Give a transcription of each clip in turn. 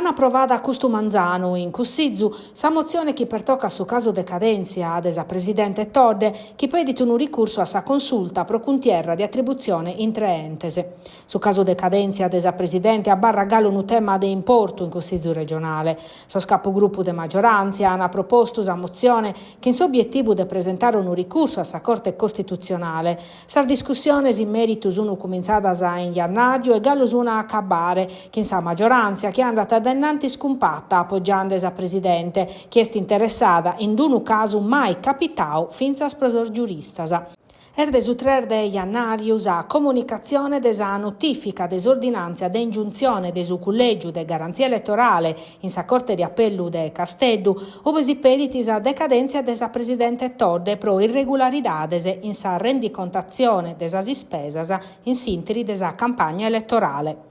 L'an aprovada custu manzanu in Cussizu sa motzione chi pertocat su casu decadèntzia de sa presidente Todde chi pedit unu ricursu a sa Consulta pro cuntierra de atributzione intre entes. Su casu decadèntzia de sa presidente abarrat galu unu tema de importu in Cussizu regionale. Sos capugrupu de magioràntzia an propostu sa motzione chin s'obietivu de presentare unu ricursu a sa Corte Costitutzionale. Sas discussiones in mèritu sun cumintzadas in jannàriu e galu sun a acabare, chin sa magioràntzia chi andat a dae innantis cumpata apogiande sa presidente, chi est interessada in unu casu mai capitadu fintzas pro sos giuristas. Est de su tres de jannàriu sa comunicatzione de sa notìfica de s'ordinàntzia de ingiuntzione de su Cullègiu de Garantzia Eletorale in sa Corte de Apellu de Casteddu, ube si pedit sa decadèntzia de sa presidente Todde pro irregularidades in sa rendicontatzione de sas ispesas in s'ìnteri de sa campagna eletorale.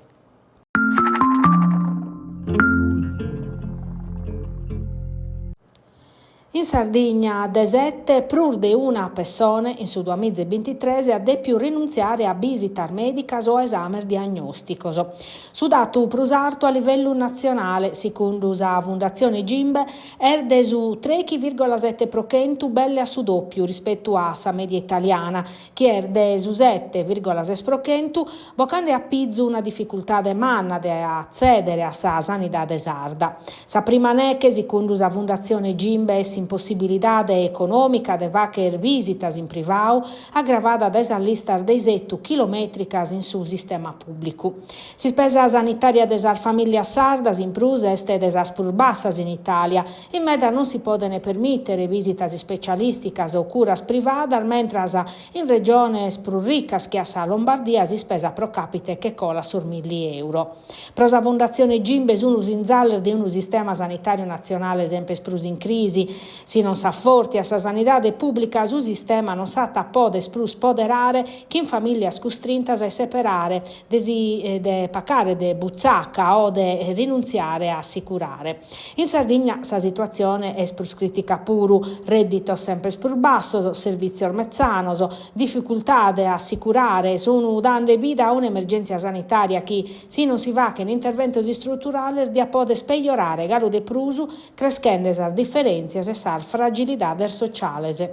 In Sardigna de sete prus de una pessone in su duamiza e bintitres at dèpiu rinuntziare a bìsitas mèdicas o a esames diagnòsticos. Su datu prus artu a livellu natzionale, segundu sa Fundatzione Gimbe, est de su trèichi vìrgola sete pro chentu belle a su dòpiu rispetu a sa mèdia italiana, chi est de su sete vìrgola ses pro chentu, bocande a pizu una dificultade manna de atzèdere a sa sanidade sarda. Sa prima neche, segundu sa Fundatzione Gimbe, est s'impossibilidade econòmica de fàghere bìsitas in privadu, agravada dae sas listas de isetu chilomètricas in su sistema pùblicu. S'ispesa sanitària de sas famìllias sardas, in prus, est de sas prus bassas in Itàlia. In meda non si podent permìtere bìsitas ispecialìsticas o curas privadas, mentras In regiones prus ricas che a sa Lombardia s'ispesa pro capite che colat sos milli euro. Pro sa Fundatzione Gimbe sunu sinzales de unu sistema sanitàriu natzionale semper prus in crisi. Si non s'afortiat sa sanidade pùblica su sistema non s'at a poder prus poderare chin famìllias custrintas a isseperare de si de pacare de butzaca o de rinuntziare a si curare. In Sardigna sa situatzione est prus crìtica puru, rèdditos semper prus bassos, servìtzios metzanos, dificultade a si curare sun dande bida a un'emergèntzia sanitària chi, si non si faghen interventos istruturales, diat poder pejorare galu de prus, creschende sas diferèntzias e sas fragilidades sociales.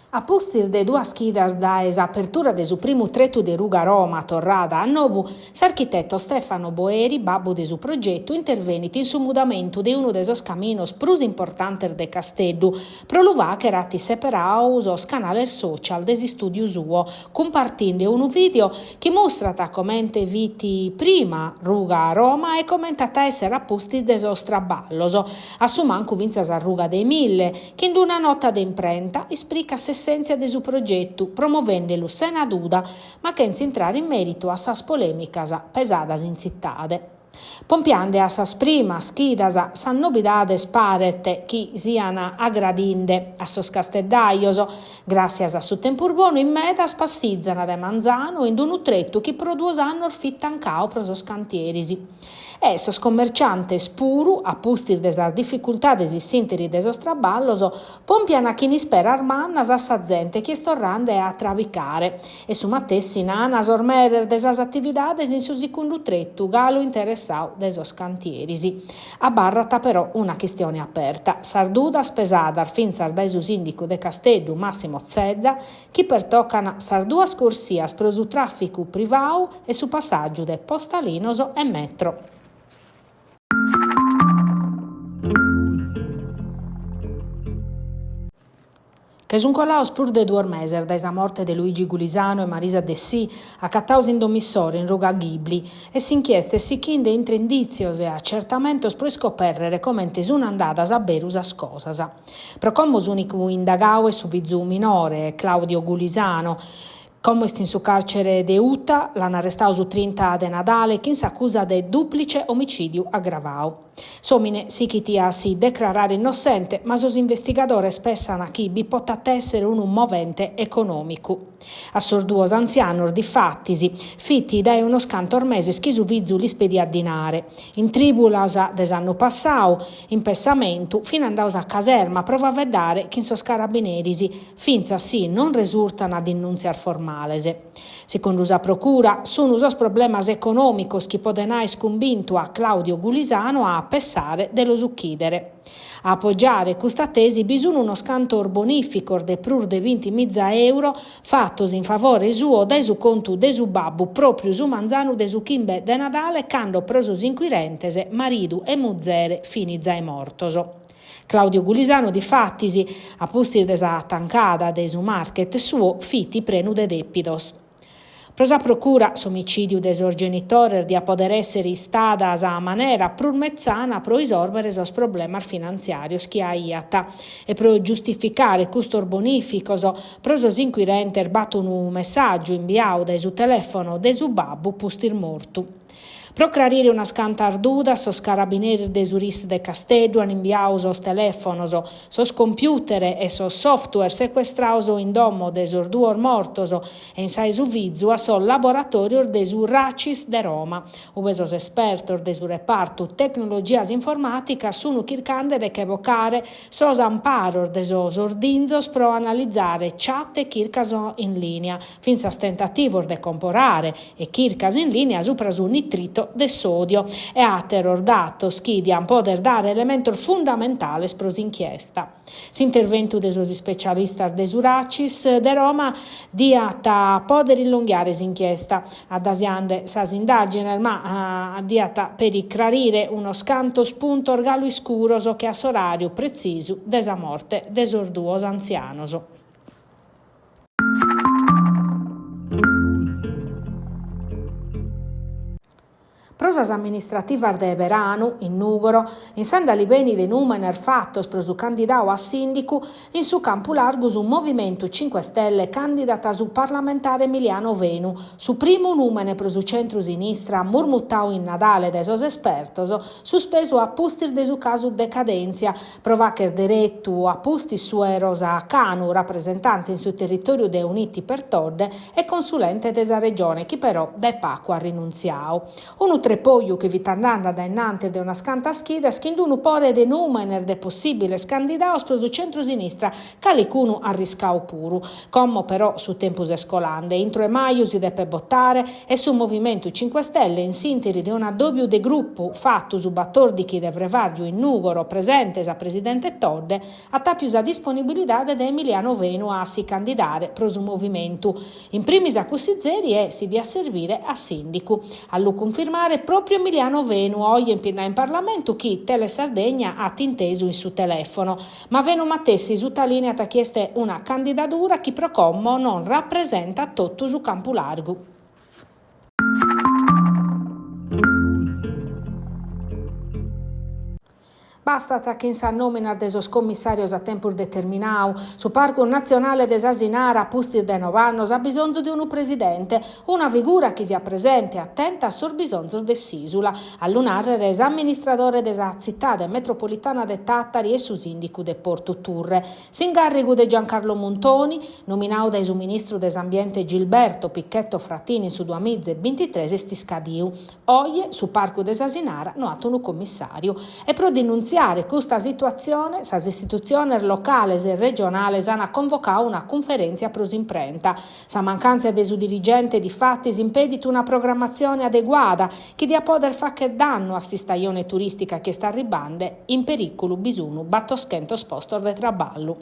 A pustis de duas chidas dae s'apertura de su primu tretu de Ruga Roma torrada a nou, s'architeto Stefano Boeri, babbu de su progetu, intervenit in su mudamentu de unu de sos caminos prus importantes de Casteddu. Pro lu fàghere at isseperadu sos canales social de s'istùdiu suo, cumpartinde unu vìdeo chi mustrat comente fit prima Ruga Roma e comente at a èssere a pustis de sos traballos, a su mancu fintzas a Ruga dei Mille, chin d'una nota de imprenta ispricat s'essèntzia de su progetu, promovende·lu sena duda, ma chentza intrare in mèritu a sas polèmicas pesadas in tzitade. Pompiande a sas primas chidas, sas nobidades paret chi sian agradinde a sos casteddajos, gràssias a su tempus bonu in medas passizan de manzanu in unu tretu chi pro duos annos fit tancadu pro sos cantieris. E sos commerciantes puru, a pustis de sas dificultades in s'interi de sos traballos, Pompian chin isperas mannas a sa zente chi est torrande a trabicare e su matessi nana sos meres de sas atividades in su sicundu tretu galu interessadu de sos cantieris. Abarrat però una chistione aperta, sas dudas pesadas fintzas dae su sìndicu de Casteddu Massimo Zedda chi pertocan sas duas corsias pro su tràficu privadu e su passàgiu de postalinos e metro. Che sun colados prus de duos meses dae sa morte de Luigi Gulisano e Marisa Dessì, acatados in domo issoro in ruga Ghibli, e s'inchiesta est sichinde intre indìtzios e acertamentos pro iscopèrrere comente sun andadas a beru sas cosas. Pro como s'ùnicu indagadu est su fizu minore, Claudio Gulisano, Como est in su càrcere de Uta, l'an arrestadu su trinta de Nadale chin s'acusa de dùplice omicìdiu agravadu. S'òmine sichit a si decrarare innossente, ma sos investigadores pessan chi bi potat èssere unu movente econòmicu. A sos duos antzianos, difatis, fit dae unos cantos meses chi su fizu lis pediat dinare. In trìbulas de s'annu passadu, in pessamentu, fin andados a caserma pro faeddare chin sos carabineris, fintzas si non resurtan denùntzias formales. males. Segundu sa Procura, sunu sos problemas econòmicos chi poden aer cumbintu a Claudio Gulisano a pessare de los uchìdere. A apogiare custa tesi bi sun unos cantos bonìficos de prus de bintimiza euro fatos in favore suo dae su contu de su babbu pròpriu su manzanu de su chimbe de Nadale cando pro sos inquirentes maridu e muzere fin zai mortos. Claudio Gulisano difatis, a pustis de sa tancada de su market suo, fit prenu de dèpidos. Pro sa Procura s'omicìdiu de sos genitores diat poder èssere istada sa manera prus metzana pro isòrbere sos problemas finantziàrios chi aiat e pro giustificare custos bonìficos pro sos inquirentes b'at unu messàgiu imbiadu dae su telèfono de su babbu pustis mortu. Pro crarire unas cantas dudas, sos carabineris de su RIS de Casteddu an imbiadu sos telèfonos, sos computer e sos software secuestrados in domo de sos duos mortos e in sa 'e su fizu a sos laboratòrios de su Racis de Roma, ue sos espertos de su repartu Tecnologias Informàticas sun chirchende de che bocare sos amparos de sos ordinzos pro analizare chat e chircas in lìnia, fintzas tentativos de comporare e chircas in lìnia subra su nitrito de sòdio e àteros datos chi diant pòdere dare elementos fundamentales pro s'inchiesta. S'interventu de sos ispecialistas de su Racis de Roma diat pòdere illonghiare s'inchiesta, addasiende sas indàgines, ma diat peri crarire unos cantos puntos galu iscuros che a s'oràriu pretzisu de sa morte de sos duos antzianos. Pro sas amministrativas de beranu, in Nùgoro, in s'andalibeni de nùmenes fatos pro su candidadu a sìndicu, in su campu largu su Movimentu Cinque Stelle càndidat su parlamentare Emiliano Fenu, su primu nùmene pro su centru-sinistra murmutadu in Nadale dae sos espertos, suspesu a pustis de su casu Decadèntzia, Pro fagher deretu a pustis su 'e Rosa Canu, rapresentante in su territòriu de Uniti per Todde e consulente de sa Regione chi però dae pagu at rinuntziadu. Unu trepoju chi fit andende a dae innantis de unas cantas chidas chin unu pore de nùmenes de possìbiles candidados pro su centru-sinistra calicunu arriscadu puru. Como però su tempus est colande, intro 'e maju si depet botare e su Movimentu Cinque Stelle in s'ìnteri de un'addòbiu de grupu fatu su batòrdighi de frevàrgiu in Nùgoro presente sa presidente Todde at àpiu sa disponibilidade de Emiliano Fenu a si candidare pro su Movimentu in primis a cussizeri e, si diat servire, a sìndicu. A lu cunfirmare pròpriu Emiliano Fenu oje in pinna in Parlamentu chi Telesardegna at intesu in su telèfono. Ma Fenu matessi sutalìneat chi est una candidadura chi pro como non rapresentat totu su campu largu. Bastat chin sas nòminas de sos commissàrios a tempus determinadu. Su Parcu Natzionale de s'Asinara, a pustis de nov'annos, at bisonzu de unu presidente, una figura chi siat presente e atenta a sos bisonzos de s'ìsula. A lu nàrrere s'amministradore de sa tzitade metropolitana de Tàtari e su sìndicu de Portu Turre. S'ingàrrigu de Giancarlo Muntoni, nominadu dae su ministru de s'Ambiente Gilberto Pichetto Fratin in su duamiza e bintitres est iscadiu. Oje su Parcu de s'Asinara no at unu commissàriu. E pro denuntziare custa situatzione sas istitutziones locales e regionales ant convocadu una cunferèntzia pro s'imprenta. Sa mancàntzia de su dirigente difatis impedit una programmatzione adeguada chi diat pòdere fàghere dannu a s'istajone turìstica chi est arribende, in perìculu bi sunt batoschentos postos de traballu.